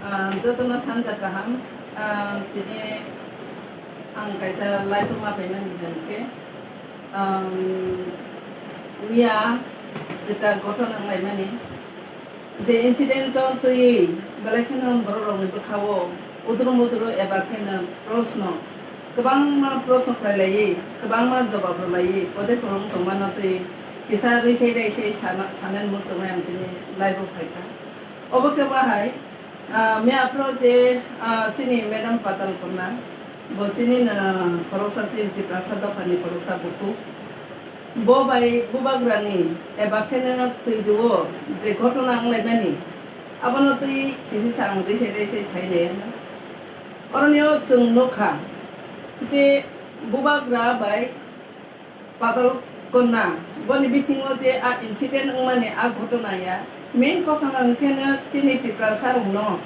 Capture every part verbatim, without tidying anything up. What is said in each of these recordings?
Ah, jotono sanja kaham. Ah, tini ang kaisa live-o ma phaimani hwnkhe, um, miya jeta ghotona wnglaimani, je incident-o twi belai kheno borok rokni bwkha-o udrum udrum eba kheno proshno, kwbangma proshno khlai laiwi, kwbangma jawab rw laiwi, pode porong tongmano twi kisa rwisai raisai sana, sanani muchungwi ang tini live-o phaikha. Obo khe bahai, ah, miya aphuru je, ah, chini Madam Patal Kanya, bo chini no khoroksa chini Tiprasa dophani khoroksa bukhuk. Bo bai bubagrani eba kheno twi duo je ghotona wnglaimani, abono twi kisisa ang rwisai rwisai sai nai ano. Oroni o chwng nukha je bubagra bai Patal Kanya, boni bisingo je a incident wngmani a ghotona ya, main kophang hwnkhe no chini Tiprasa rokno,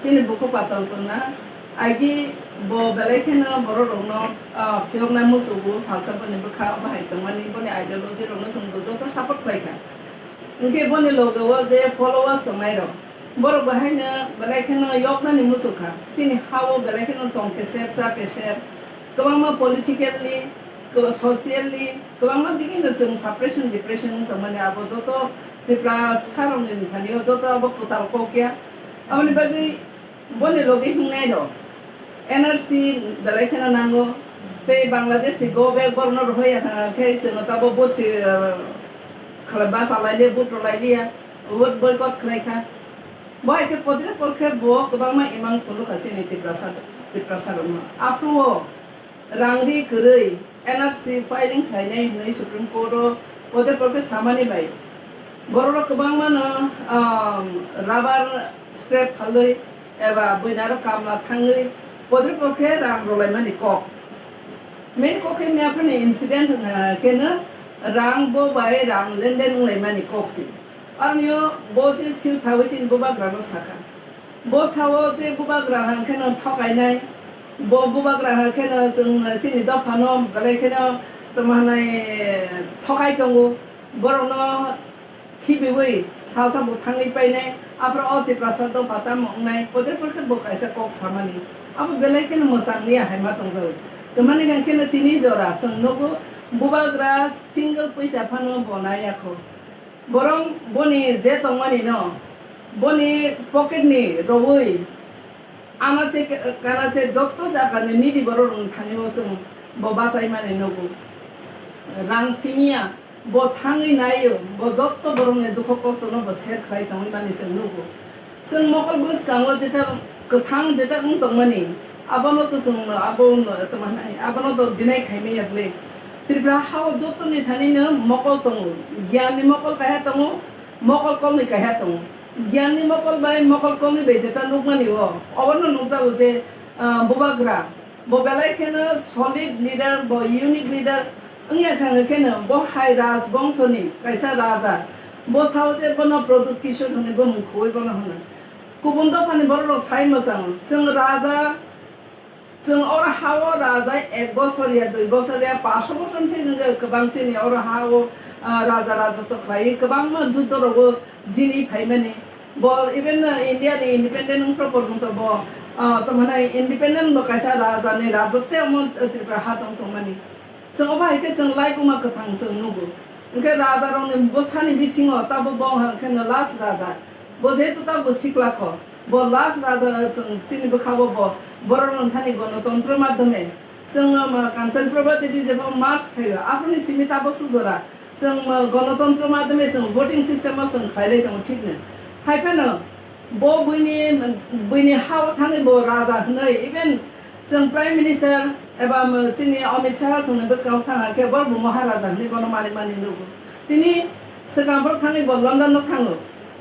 chini bukhuk Patal Kanya, agi bo belai kheno borok rokno, ah, phiyoknai musugo, salsa boni bwkha bahai tongmani, boni ideology rokno chwng bo joto support khlai kha. Hwnkhe boni loge o je followers tongnai rok, borok bo haino belai kheno yoknani muchukha. Chini ha-o belai kheno tong keser, cha keser, kwbangma politically, kwba-, socially, kwbangma bibhinno chwng suppression, depression wng tongmani abo joto Tiprasa rokni thani o joto abo kwtal kok ya. Aboni bagwi boni logi hwngnai rok N R C belai kheno nango, tei Bangladeshi go back borokno rohorya thangna khe chwngno tabo bo chi, ah, khlai bachalai liya, vote rwlai liya, vote boycott khlai kha. Bo hai khe podre por khe bo kwbangma imang phunukha chini Tiprasa, Tiprasa rokno. Aphuru o rang ri kwrwi N R C filing khlainai hwnwi Supreme Court o podre por khe samani bai. Borok rok kwbangma no, um, rubber scrap phalwi eba buinaro kamla thangwi podre por khe rang rwlaimani kok. Main kok khe miyaphani incident wngkha kheno rang bo bai rang lenden wnglaimani kok se. Aroni o bo je sil sawi chini bubagrano sakha. Bo sao je bubagra hwnkheno thokainai, bo bubagra hwnkheno chwng chini dophano belai kheno tamo hwnai thokai tongo. Borokno khibiwi salsa bo thangwi painai, aphuru o Tiprasa dopha tamo wngnai, podre por khe bo kaisa kok samani. Abo belai kheno mwchang miya hai ma tongjago. Twmani hwnkheno tini jora chwng nugo, bubagra single poisa phano bo naiya kho. Borok boni je tongmani no, boni pocket ni rowui, anache kanache jotto jaga ni nidi borok rok thani o chwng bo bachai mani nugo. Rang simiya, bo thangwi naio, bo jotto borok ni dukho kosto no bo share khlai tongwi mani chwng nugo. Chwng mokol bwskango jeta kwthang jeta wng tongmani, abono to chwng abo tongmanai, abono to deny khaimaya bwle. Tripura hao jotoni thani no mokol tongo, giyan ni mokol kaiha tongo, mokol kolni kaiha tongo. Giyan ni mokol bai mokol kolni bai jeta nukmani o, obono nukjago je, ah, bubagra. Bo belai kheno solid leader, bo unique leader wngya kha, hwnwi kheno bo hai Raj bongso ni kaisa raja. Bo sao je bono Pradyut Kishore hwnwi bo mung khoi bono hwno. Kubun dophani borok rok sai mwchang, chwng raja, chwng oro ha-o raja ek bosor ya, dui bosor ya, paanch bosor se kwbang chini oro ha-o, ah, raja rajotw khlai, kwbangma juddo rogo jini phaimani. Bo even, uh, India ni independent wngkha porjonto bo, uh, tamo hwnai independent bo kaisa raja ni rajotw omo, uh, Tripura ha tong tongmani. Chwng obo hai khe chwng laikuma kwthang chwng nugo. Hwnkhe raja rokni bwsani bisingo tabuk bo wngkha hwnkhe no last raja. Bo jehetu tabuk sikla kho. Bo last raja chwng chini bwkhao bo borok rok thani gonotontro madhyome. Chwng, um, Kanchan Prabha Devi jebo march khaio. Aphuruni simi tabuk sujora. Chwng, uh, gonotontro madhyome chwng voting system o chwng khlailai tongo, thik no. Hai phano bo buini, buini ha-o thangwi bo raja hwnwi, even chwng Prime Minister eba, um, chini Amit Shah chwngni bwskango thang khe bo bo Maharaja hwnwi bono mani mani nugo. Tini swkang borok thangwi bo London no thango.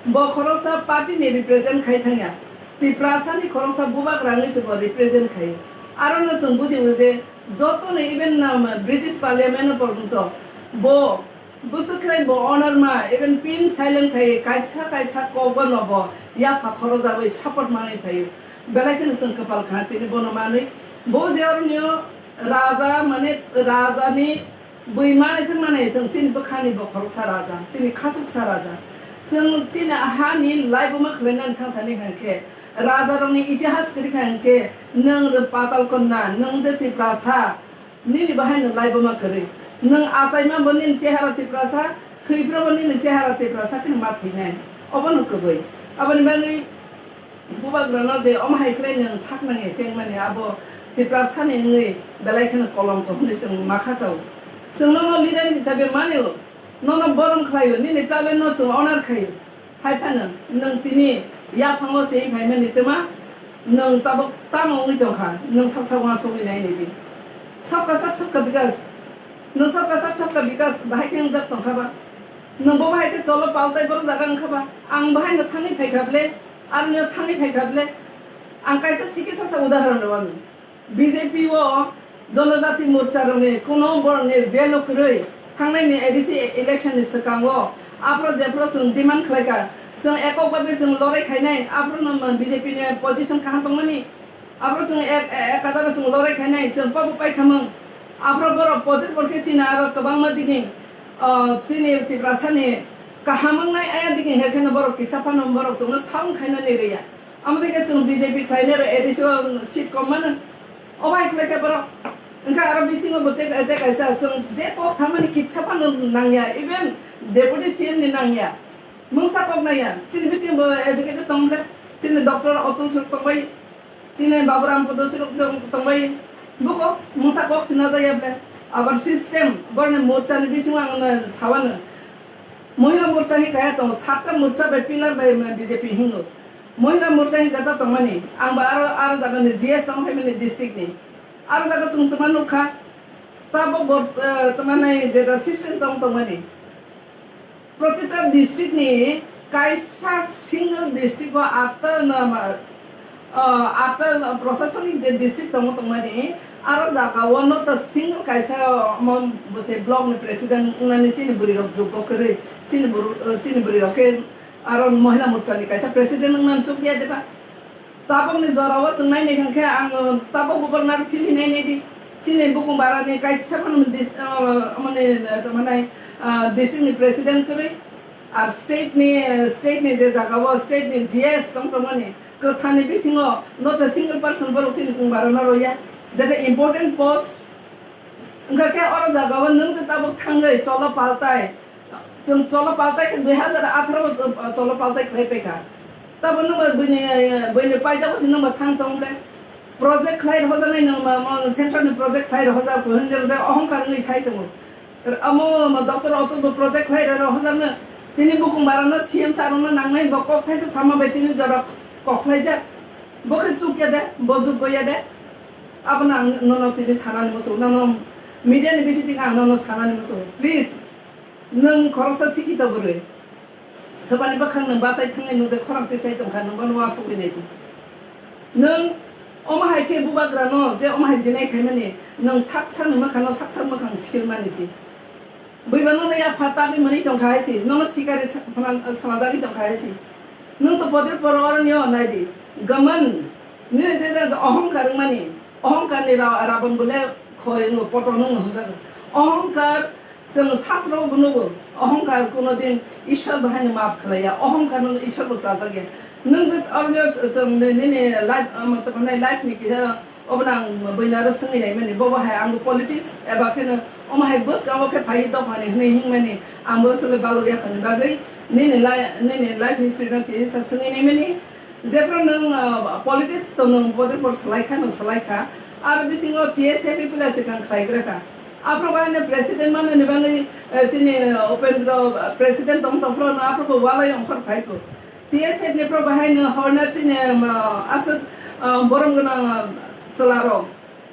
Bo khoroksa party ni represent khai thangya. Tiprasa ni khoroksa bubagra wngwi se bo represent khai. Aro no chwng buji o je joto no even, um, British Parliament no porjonto bo Bwswk khlai bo honor ma, even pin silent khai kaisa kaisa kok bo no bo yapha khorojagwi support manwi phaio. Belai kheno chwng kwpal kha tini bono manwi. Bo je oroni o raja, mane raja ni bui manwi thwng manwi thwng, chini bwkhani bo khoroksa raja, chini khasuksa raja. Chwng chini hani laibuma khwlainani thang thani hwnkhe, rajarokni itihas kwrwi kha hwnkhe, nwng patal konna, nwng je Tiprasa, nini bahai nwng laibuma kwrwi. Nwng achaima bo nini chehara Tiprasa, thwiphra bo nini chehara Tiprasa kheno ma thwinai. Obono kwbwi. Aboni bagwi bubagrano je omo hai khlai nwng sak nangya khe wngmani abo Tiprasani wngwi belai kheno kolomko hwnwi chwng ma kha chao. Chwng nono leader hisabe mani o, nono borom khlaio, nini talent no chwng honor khaio. Hai phano nwng tini yaphango chengwi phaimani twma, nwng tabuk tamo wngwi tongkha, nwng sak sak uansugwi nai nini. Sabka sath sabka bikas. Nwng sabka sath sabka bikas bahai khe wngjak tongkha ba? Nwng bo bahai khe cholo paltai borok jaga wngkha ba? Ang bahai no thangwi phaikha ble, ar no thangwi phaikha ble. Ang kaisa chikisa sa udahoron rwano. B J P o Jonojati Morcha rokni kuno borokni value kwrwi. Thangnaini A D C election ni swkango aphro jephro chwng demand khlaikha, chwng ekok babe chwng lorai khainai, aphro no B J P ni position kaham tongmani, aphro chwng ek, ek kadaro chwng lorai khainai, chwng pabu paikhamung, aphro borok podir porke chini aro kwbangma digi, o, chini Tiprasani kaham wngnai aya digi hekheno borok kitsa phano borok chwngno sound khainani rwya. Amo digi chwng B J P khlainai rw A D C o seat kom mano. Obo hai khlai khe borok. Wngkha aro bisingo bo tei, tei kaisa chwng je kok samani kitsa phano nangya, even Deputy C M ni nangya. Mungsa kok nangya. Chini bisingo bo educated tong ble. Chini Doctor Atul Sir tongbai. Chini Baburam Podo Sir tong-, tongbai. Buko mungsa kok sina jaya ble. Abar system borni morcha ni bisingo ang sawano. Mohila morcha hi kaya tongo, satta morcha bai pillar bai B J P hingo. Mohila morcha hi jata tongmani, ang ba aro, aro jaga ni G S tong phaimani district ni. Aro jaga chwng twma nukha, tabok bo, eh, twma nai jeta system tong tongmani. Protita district ni kaisa single district o atta na ma, ah, atta prosasonik je district tongo tongmani, aro jaga o no ta single kaisa omo bwse block ni president wngnani chini bwrwi rok jukgo kwrwi, chini bwrwi, chini bwrwi rok khe aro mohila morcha ni kaisa president wngnani chukya deba? Tabokni jorao chwng nainai hwnkhe ang tabok bubar naro philwi nainai di. Chini bukung barani kaisa phano dis-, ah, mane, ah, tongmanai, ah, district ni president kwrwi, ar state ni, state ni je jagao state ni G S tong tongmani, kwthani bisingo not a single person borok chini bukung barano roya, jeta important post. Wngkha khe oro jagao nwng je tabok thangwi cholo paltai, chwng cholo paltai khe dui hazar atharo o cholo paltai khlai paikha. Tabok nwng bai buini, buini paijak o se nwng bai thang tong ble. Project khlai rohorjaknai nwng ma, ma central ni project khlai rohorjak, hinwi rwjak, ohongkar wngwi sai tongo. Amo ma doctor Atul bo project khlai rohorjakno. Tini bukung barano C M sir rokno nangnai, bo kok thaisa sama bai tini jora kok khlaijak. Bo khe chukya de, bo jukgo ya de. Abono ang nono tini sanani muchungo, nono media ni bising ang nono sanani muchungo. Please, nwng khoroksa sikito bwrwi. Swbani bwkhak nwng bachai thangnai, nwng je khorang tisai tongkha, nwng bono uansugwi nai di. Nwng omo hai khe bubagrano je omo hai dinai khaimani, nwng sak sakni mwkhangno sak sak mwkhang sikilmani si. Buibano no yapha tagwi mwnwi tongkha hai si, nono sikari sa-, phana-, sanajagwi tongkha hai si. Nwng to podir poro oroni o nai di. Gaman, nini je je ohongkar wngmani, ohongkar ni ra-, rabon bole khoi wngo, poto nwng hwnjago. Ohongkar Chwng sasro bo nugo, ohongkar kuno din Ishwar bo haino maaf khlaiya, ohongkar no Ishwar bo chajak ya. Nwng je oroni o chwng ni-, nini life, um, tamo nai life ni kisa obono ang buina aro swngwi naimani, bobo hai ang politics eba kheno omo hai bwskango khe phai dophani hwnwi himani ang bo asle balok yakhani bagwi nini li-, nini life history no kisa swngwi naimani. Jephru nwng, ah, politics to nwng bode bor salai kha, nwng salai kha. Aro bisingo T S F ni pila swkang khlai gra kha. Aphuru bahai no president mano ni bagwi, eh, chini, eh, Upendra, eh, president tong tong phuru no aphuru bo walai ongkhor phai kho. T S F ni phuru bahai no horna chini, um, ah, aswk, ah, borom gwnang, ah, chwla rok.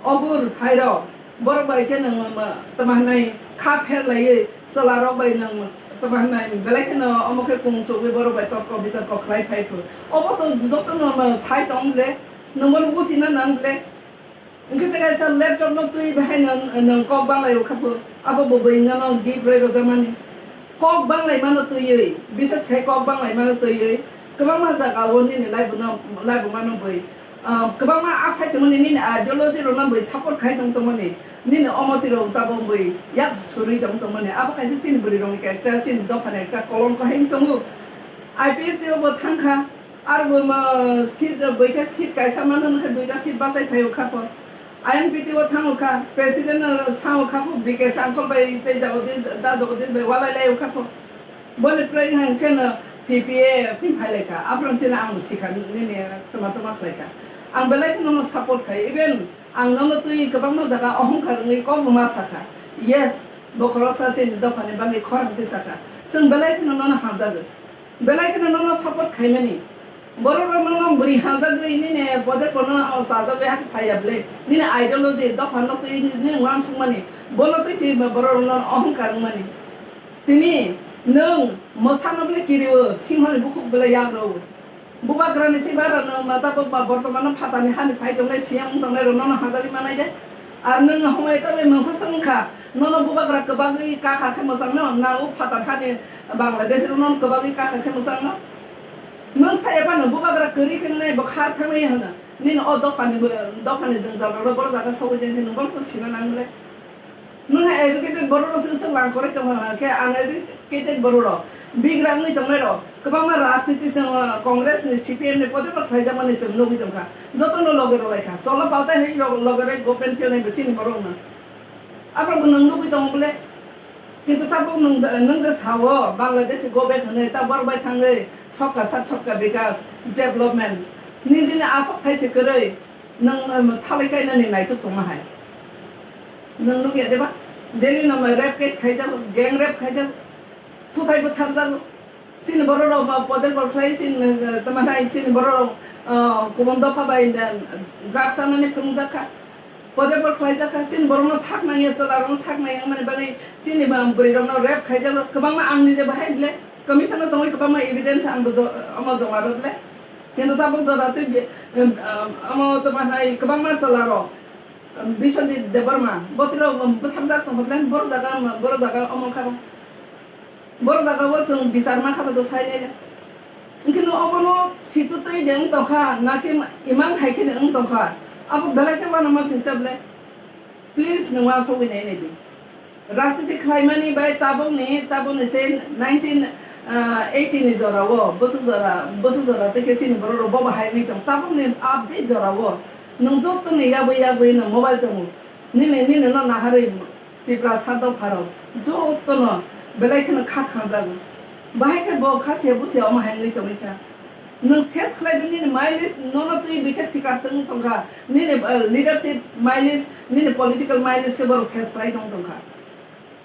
Ogur phairok, borok bai khe nwng, um, tama hwnai kha pher laiwi chwla rok bai nwng tama hwnai belai kheno omo khe kung chugwi borok bai torko bitorko khlai phai phu. Obo to jotono, um, sai tong ble, nwng bono buchina nang ble. Hwnkhe tei kaisa laptop no twi bahai nwng, nwng kok banglai rwkha phu, abo bo bwrwi no gift rwi rwjakmani. Kok banglai mano twiwi, bises khai kok banglai mano twiwi, kwbangma jaga o nini laibuma, laibuma no bwi, ah, kwbangma asai tongmani nini ideology rok no bwi support khai tong tongmani, nini omoti rok tabok bwi yak surwi tong tongmani, abo kaisa chini bwrwi rok ni character, chini dopha ni ekta kolom kahim tongo. I P F T o bo thangkha, arbo ma seat, boikha seat kaisa mano hwnkhe duita seat bachai phaio kha pho. I N P T o thango kha, president no sango kha pho, B K Sangkol bai tei Jagodish, da Jagodish bai walai laio kha pho. Boni prai hwnkhe no T P A phin phai lai kha, aphuru chini ang sikha nini tama tama khlai kha. Ang belai kheno no support khai, even ang nono twi kwbangma jaga ohongkar wngwi kok bo ma sakha. Yes, bo khoroksa chini dophani bagwi khorang twi sakha. Chwng belai kheno nono hamjago. Belai kheno nono support khaimani. Borok rok nono bwrwi hamjagwi nini bodek bono chajagwi hakhe phaiya bwle. Nini ideology dopha no twi nini uansukmani. Bono twi se borok rok nono ohongkar wngmani. Tini nwng mwsano bwle kirio, singhoni bukhuk bwle yagrao. Bubagrani se bara nwng ma tabuk ba bortomano phatani hani phai tongnai, C M wng tongnai rok nono hajagwi manai de. Ar nwng homai tabuk mungsa se wngkha, nono bubagra kwbagwi kakha khe mwchangno, na o phatar hani Bangladesh rok nono kwbagwi kakha khe mwchangno. Nwng sa ephano bubagra kwrwi khe nai bo khar thangnai hwno. Nini o dophani bo, dophani jwngjal rok borok jaga sogwi de khe nwng bono sina nang le. Nwng hai educated borok rok se se lang korai tong kha khe uneducated borok rok bigra wngwi tongnai rok kwbangma rajniti chwng, uh, Congress ni C P M ni podep rok khlaijakmani chwng nugwi tong kha. Jotono loge rw lai kha. Cholo paltai hai rok loge rw government khe nai bo chini borok no. Abo bo nwng nugwi tongo bole. Kintu tabuk nwng, nwng je sao Bangladesh go back hwnwi ta borok bai thangwi sobka sat sobka bikas development nijini aswk thai se kwrwi. Nwng, um, thalai kainani naituk tongma hai. Nwng nukya deba? Delhi no rape case khaijago, gang rape khaijago, thuthai bwtharjago. Chini borok rok ba podek rok khlai chini, uh, tama nai chini borok rok, uh, kubun dopha bai, uh, drugs anani phunukjak kha. Podek rok khlai jak kha. Chini borok no sak nangya, chwla rok no sak nangya mani bagwi chini ba bwrwi rok no rape khaijago. Kwbangma ang nije bahai bile commission no tongwi kwbangma evidence ang bo jo-, omo joma rw bile. Kintu tabuk jora tei bi-, em, em, omo tongma hai kwbangma chwla rok, em, Biswajit Debbarma, bo tei rok, em, bwtharjak tongkha bwlai, borok jaga, borok jaga omo kha, borok jaga o chwng bichar ma kha bai do sai nai le. Hwnkhe no obono situ twi de wng tongkha, na khe imang hai kheno wng tongkha, abo belai khe uanama singsa bwlai. Please, nwng uansugwi nai nai di. Rajniti khlaimani bai tabukni, tabukni se nineteen eighty ni jorao, bwswk jora, bwswk jora tei khe chini borok rok bo bahai wngwi tong. Tabukni update jorao nwng joto ni yabwi yabwi nwng mobile tongo. Nini, nini no naharwi Tiprasa dopha rok joto no belai kheno kha khangjak. Bahai khe bo kha se busia omo hai wngwi tongwi kha. Nwng ses khlai bini ni mileage nono twi bikhe sikar tong tongkha. Nini, uh, leadership mileage, nini political mileage khe borok ses khlai tong tongkha.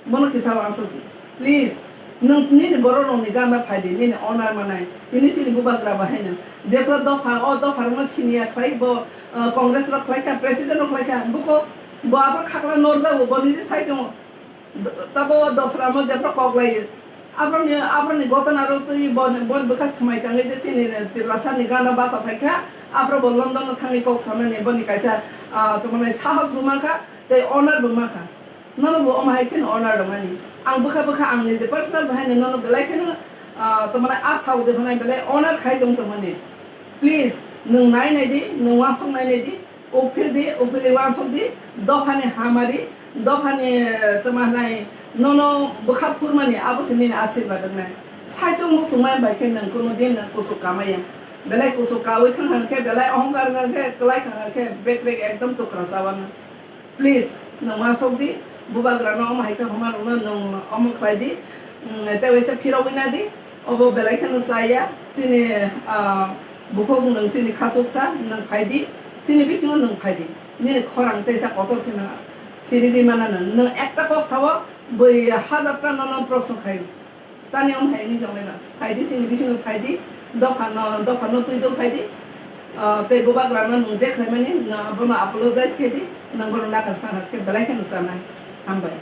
Bono kisa uansuk di. Please, nwng nini borok rokni gana phai di, nini honor manai. Tini chini bubagra bahai no. Jephru dopha, o dopha rokno siniya khlai bo, uh, Congress rok khlai kha, president rok khlai kha. Buko, bo aphuru khakla norjago, bo niji sai tongo. Tabo dosra mo jephru kok lai. Abroni, abroni gotona rok twi bo, bo bwkha swmai tangwi je chini Tiprasa ni gana bacha phai kha. Aphuru bo London no thangwi kok sanani boni kaisa, ah, tongmani sahos bo mankha, tei honor bo mankha. Nono bo omo hai kheno honor rwmani. Ang bwkha bwkha ang niji personal bahai no nono belai kheno, ah, tongmani a sao de hwnai belai honor khai tong tongmani. Please, nwng nai nai di, nwng uansuk nai nai di. Uphil di, uphilwi uansuk di, dophani hamari, dophani, eh, tama nai, nono bwkha phurmani, abo se nini asirwad wngnai. Saichung muchungmani bai khe nwng kuno din nwng kuchuk kamaya. Belai kuchuk kaui thang hwn khe, belai ohongkar hwn khe, kwlai thang hwn khe, bekrek ekdom tukra chawano. Please, nwng uansuk di, bubagrano omo hai khe homa rwno nwng omo khlai di, mm, tei waisa phirogwi na di. Obo belai kheno chaya, chini, ah, bukhuk nwng chini khachuksa, nwng phai di, chini bisingo nwng phai di. Nini khorang teisa kotor kheno chirigwi manano. Nwng ekta kok sao, bui hajar ta nono proshno khaio. Tani omo hai wngwi tongnai ba? Phai di, chini bisingo phai di, dophano, dophano twi do phai di. Ah, tei bubagrano nwng je khlaimani, nwng bono apologize khe di, nwng bono nakar sana khe belai kheno chanai. Hambai.